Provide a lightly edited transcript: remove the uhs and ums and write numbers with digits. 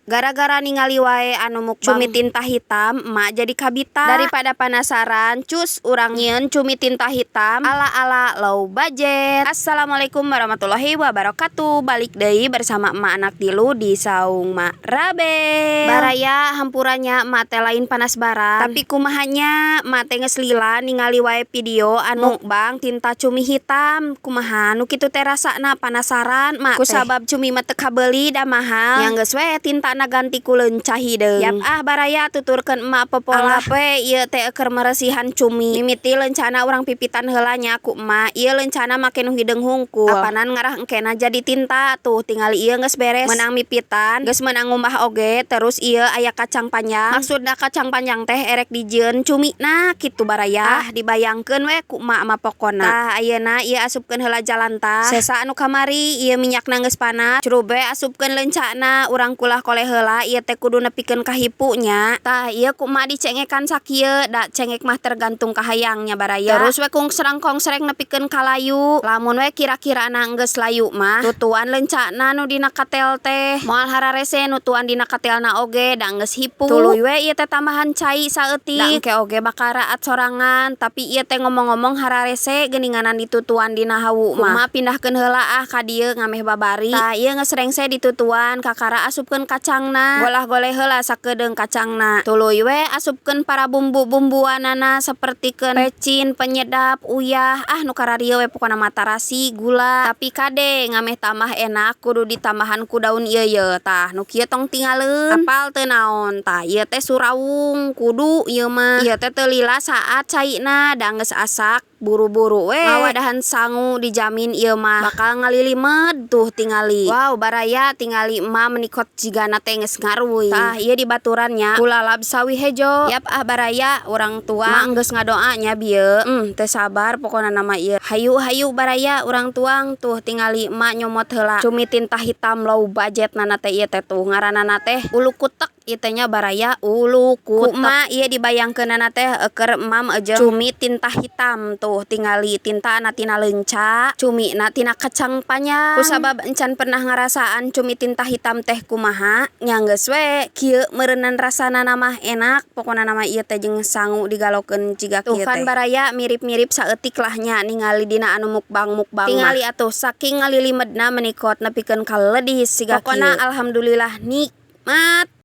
Gara-gara ningali wae anu mukbang cumi tinta hitam, emak jadi kabita. Daripada penasaran, cus urang nyieun cumi tinta hitam ala-ala low budget. Assalamualaikum warahmatullahi wabarakatuh. Balik deui bersama emak anak tilu di Saung Mak Rabe. Baraya, hampura nya, emak teh lain panas baran. Tapi kumaha nya, emak teh geus lila ningali wae video anu mukbang tinta cumi hitam. Kumaha nu kitu teh rasana, penasaran emak teh. Kusabab cumi mah teu kabeuli, da mahal. Nya geus we, tintana ganti ku leunca hideung. Yap ah, baraya, tuturkeun emak popola. Anggap we ieu teh keur meresihan cumi. Mimiti leuncana urang pipitan heula nya ku emak. Ieu leuncana make nu hideung hungkul. Apanan ngarah engkena jadi tinta. Tuh, tingali, ieu geus beres. Meunang mipitan, geus meunang ngumbah oge. Terus ieu aya kacang panjang. Maksudna kacang panjang teh erek dijieun cumina kitu, baraya. Ah, dibayangkeun we ku emak mah pokona. Tah, ayeuna ieu asupkeun heula jalantah. Sesa anu kamari, ieu minyakna geus panas. Crub we asupkeun leuncana, urang kulah-koleh heula, ieu teh kudu nepikeun ka hipu nya. Tah, ieu ku emak dicengekan sakieu, da cengek mah tergantung kahayang nya, baraya. Terus we kungsrang-kongsreng nepikeun ka layu. Lamun we kira-kirana geus layu mah, tutuan leuncana nu dina katel teh. Moal hararese nutuan dina katelna oge, da geus hipu. Tuluy we ieu teh tambahan cai saeutik. Da engke oge bakal raat sorangan, tapi ieu teh ngomong-ngomong hararese geuninganan ditutuan dina hawu mah. Emak pindahkeun heula ah ka dieu, ngameh babari. Tah, ieu geus rengse ditutuan, kakara asupkeun kacangna. Golah-goleh heula sakedeung kacangna. Tuluy we asupkeun para bumbu-bumbuanana sapertikeun pecin, penyedap, uyah, ah, nu kararieu we pokona mah, tarasi, gula. Tapi kade, ngameh tambah enak kudu ditambahan ku daun ieu ye. Tah, nu kieu tong tingaleun. Apal teu naon? Tah, ieu teh surawung, kudu ieu mah. Ieu teh teu lila saat caina, da geus asak buru-buru we ngawadahan sangu, dijamin ieu mah bakal ngalilimed. Tuh, tingali. Wow, baraya, tingali, emak menikot jigana teh geus ngaruy. Tah, ieu dibaturan nya ku lalab sawi hejo. Yap ah, baraya, urang tuang. Emak geus ngadoa nya bieu. Teu sabar pokona nama ieu. Hayu hayu, baraya, urang tuang. Tuh, tingali, emak nyomot heula cumi tinta hitam low budget nana teh ieu teh. Tuh, ngaranana teh ulu kutek ieu teh nya, baraya, ulu kutek. Ku emak ieu dibayangkeunana teh keur emam jeung cumi tinta hitam. Tuh, tingali, tintana tina leunca, cumina tina kacang panjang. Kusabab encan pernah ngarasaan cumi tinta hitam teh kumaha, nya geus we kieu meureunan rasana mah enak pokona nama ieu teh, jeung sangu digalokeun jiga kieu teh. Tuh kan, baraya, mirip-mirip saeutik lah nya ningali dina anu mukbang-mukbang mah. Tingali atuh, saking ngalilimedna menikot nepikeun ka ledis siga kieu. Pokona alhamdulillah nikmat.